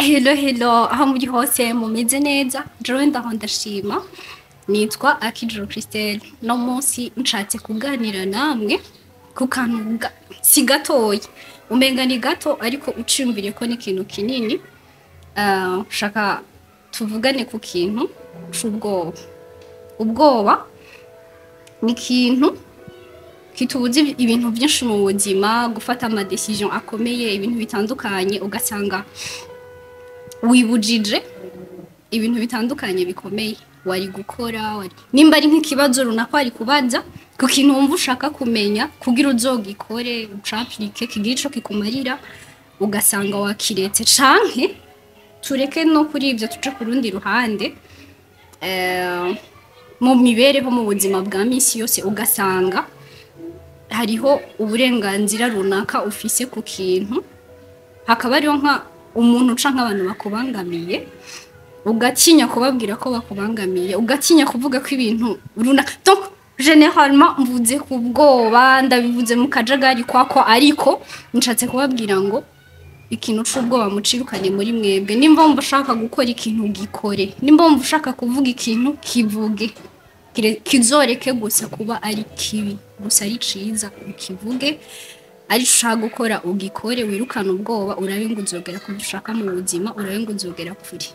Hello, hello, aho muri hose mumeze neza? Jewe ndaho ndashima. Nitwa Akijuru Christelle. No munsi nshatse kuganira namwe ku kantu si gatoyi, umenga ni gato, ariko uciyumvire ko ni ikintu kinini. Shaka tuvugane ku kintu c'ubwoba. Ubwoba ni ikintu kitubuza ibintu byinshi mu buzima, gufata ama décision akomeye, ibintu bitandukanye. Ugasanga wibujije ibintu bitandukanye bikomeye wari gukora, nimba ari nk'ikibazo runaka wari kubaza ku kintu wumva ushaka kumenya kugira uzogikore, ucapurike, kigire ico kikumarira, ugasanga wakiretse. Canke tureke no kuri ibyo, tuje ku rundi ruhande, mu mibereho, mu buzima bwa misi yose, ugasanga hariho uburenganzira runaka ufise ku kintu, hakaba hariho nka umuntu canke abantu bakubangamiye, ugatinya kubabwira ko bakubangamiye, ugatinya kuvuga ko ibintu runaka. Donc généralement mvuze ku bwoba, ndabivuze mu kajagari kwako, ariko nshatse kubabwira ngo ikintu c'ubwoba mucirukane muri mwebwe. Nimba wumva ushaka gukora ikintu, gikore. Nimba wumva ushaka kuvuga ikintu, kivuge. Kizoreke gusa kuba ari kibi gusa, ari ciza ukivuge, ari ushaka gukora ugikore, wirukane ubwoba, urabe ngo uzogera ku byo ushaka mu buzima, urabe ngo uzogera kure.